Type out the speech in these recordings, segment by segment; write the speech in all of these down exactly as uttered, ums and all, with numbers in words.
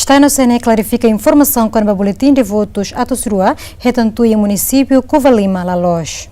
Tanu C N E klarifika informasaun kona-ba boletin de votus atus rua hetan tuir iha munisípiu Covalima la loos.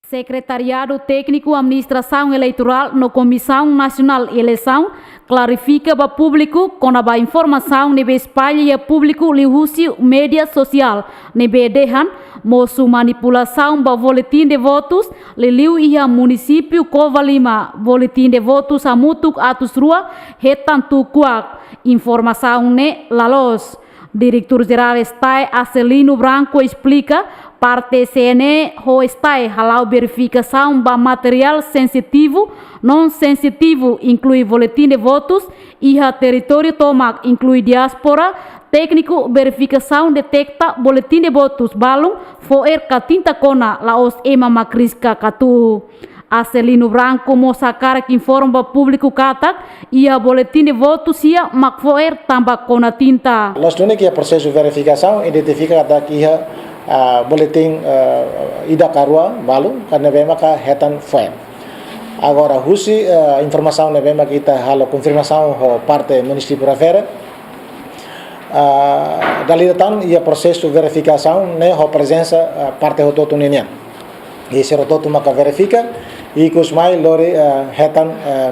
Sekretariadu Tékniku Administrasaun Eleitorál no Komisaun Nasionál Eleisaun klarifika ba públiku kona-ba informasaun ne'ebé espalla iha públiku liuhusi média sosiál ne'ebé dehan mosu manipulasaun ba boletin de votus, liuliu iha munisípiu Covalima, boletin de votus hamutuk atus rua hetan tuur kuak. Informasaun ne'e la loos. Diretór Jerál STAE Acelino Branco esplika, parte C N E ho STAE hala'o verifikasaun ba materiál sensitivu, non sensitivu, inklui boletin de votus, iha territóriu tomak, inklui diáspora, tékniku verifikasaun deteta boletin de votus balun fo'er ka tinta kona, la'ós ema mak riska ka tuhu. Acelino Branco mós hakarak informa ba públiku katak iha boletin de votus sira mak fo'er tanba kona tinta. Loos duni ke prosesu verifikasaun identifika katak iha, ah, boletin, ah, ida ka rua balu, ka ne'ebé maka hetan fo'er. Agora, husi, ah, informasaun ne'ebé maka ita halo konfirmasaun ho parte munisípiu refere, ah, dala ida tan iha prosesu verifikasaun ne'e ho prezensa, ah, parte hotu-hotu ninian. I sira hotu-hotu maka verifika, ikus mai lori, ah, hetan, ah,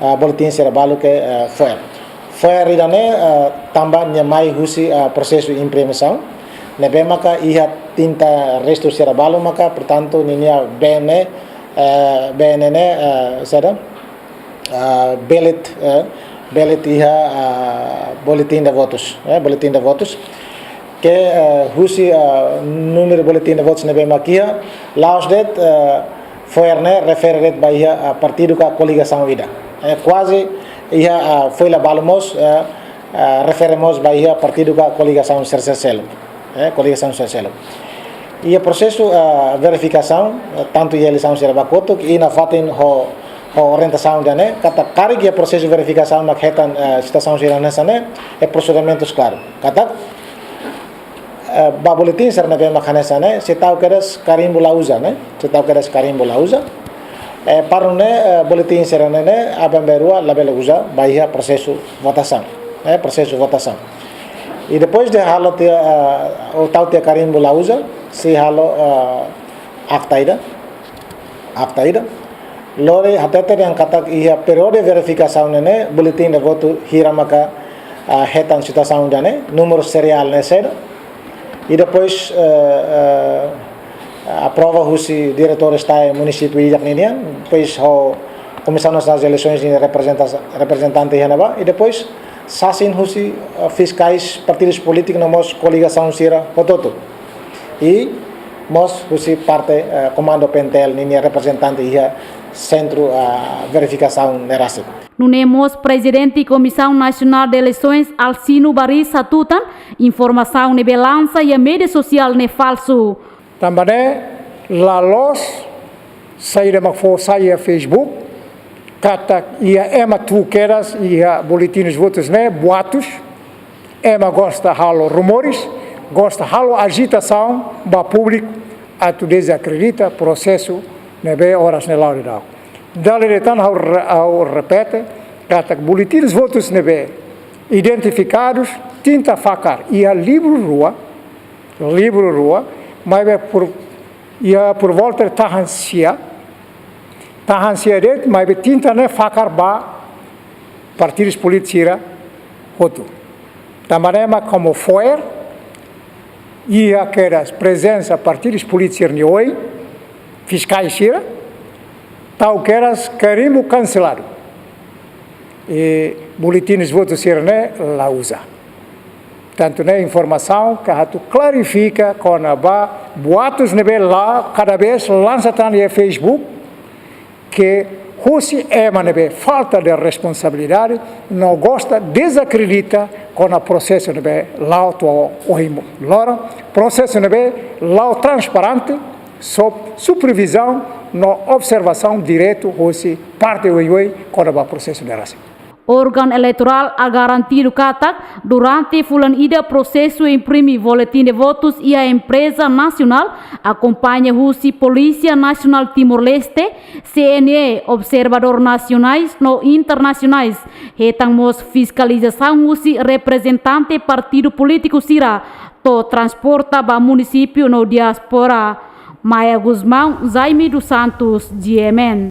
ah, boletin sira balu ke, ah, fo'er. Fo'er ida-ne'e, ah, tanba nia mai husi, ah, prosesu imprimisaun. Ne'ebé maka iha tinta restu sira balu maka, portantu, ninia been ne'e, ah, been ne'e, ah, saida, ah, belit, eh, belit iha, ah, boletin de votus, eh, boletin de votus. Ke, ah, husi, ah, númeru boletin de votus ne'ebé mak iha, la'ós de'it, ah, fo'er ne'e refere de'it ba iha, ah, partidu ka koligasaun ida. Eh, kuaze iha, ah, folha balu mós, ah, ah, refere mós ba iha partidu ka koligasaun sira seluk. Eh, koligasaun sira seluk. Iha prosesu, ah, verifikasaun, ah, tantu iha eleisaun sira ba kotuk, i nafatin ho, ho orientasaun ida-ne'e, katak karik iha prosesu verifikasaun mak hetan, ah, situasaun sira hanesan ne'e, iha prosedimentus klaru. Katak, eh, ba boletin sira ne'ebé mak hanesan ne'e, sei tau kedas karimbu la uza, ne'e? Sei tau kedas karimbu la uza. Eh, para nune'e, eh, boletin sira-ne'e ne'e, aban-bainrua labele uza ba iha prosesu votasaun, eh, prosesu votasaun. I depois de halo tiha, eh, ou tau tiha karimbu la uza, sei halo, eh, akta ida, akta ida. Lori hatete dehan katak iha períodu verifikasaun ne'e ne'e, boletin de votu hira maka, ah, hetan situasaun ida-ne'e, númeru seriál ne'e saida. I depois, eh, eh, aprova husi diretór STAE munisípiu ida-idak ninian, depois ho Komisaun Nasionál de Eleisoens nia reprezenta-, reprezentante iha ne'ebá, i depois sasin husi, eh, fiskais partidus polítikus no mós koligasaun sira hotu-hotu. I mós husi parte, eh, komandu PNTL ninia reprezentante iha sentru, ah, verifikasaun ne'e rasik. Nune'e mós Prezidente Komisaun Nasionál de Eleisoens Alcino Baris hatutan, informasaun ne'ebé lansa iha média sosiál ne'e falsu. Tanba ne'e la loos saida mak fó sai iha Facebook, katak iha ema tuur kedas iha boletin de votus ne'e boatus, ema gosta halo rumores, gosta halo ajitasaun ba públiku atu dezakredita prosesu ne'ebé oras ne'e la'o daudaun. Dala ida tan ha'u re-, ha'u repete, katak boletin de votus ne'ebé identifikadus, tinta fakar iha livru rua, livru rua, maibé por, iha por volta de tahan sia, tahan sia de'it, maibé tinta ne'e fakar ba partidus polítikus sira hotu. Tanba ne'e mak komu fo'er, iha kedas prezensa partidus polítikus sira-nia oin, fiskais sira, tau kedas karimbu kanseladu. I boletin de votus sira-ne'e la uza. Tantu ne'e informasaun ke atu klarifika kona-ba boatus ne'ebé la, kada vez lansa tan iha Facebook, ke husi ema ne'ebé falta de responsabilidade, no gosta dezakredita kona prosesu ne'ebé la'o to'o ohin loron, prosesu ne'ebé la'o transparente, sob supervizaun no observasaun direta husi parte oioin kona-ba prosesu ne'e rasik. Órgaun eleitorál hakarak garantia katak durante fulan ida prosesu imprime boletin de votus iha empreza nasionál, akompaña husi Polísia Nasionál Timor-Leste, C N E, observadór nasionais no internasionais, hetan mós fiskalizasaun husi reprezentante partidu polítiku sira to'o transporta ba munisípiu no diáspora. Maia Gusmão, Jaime dos Santos, G M N.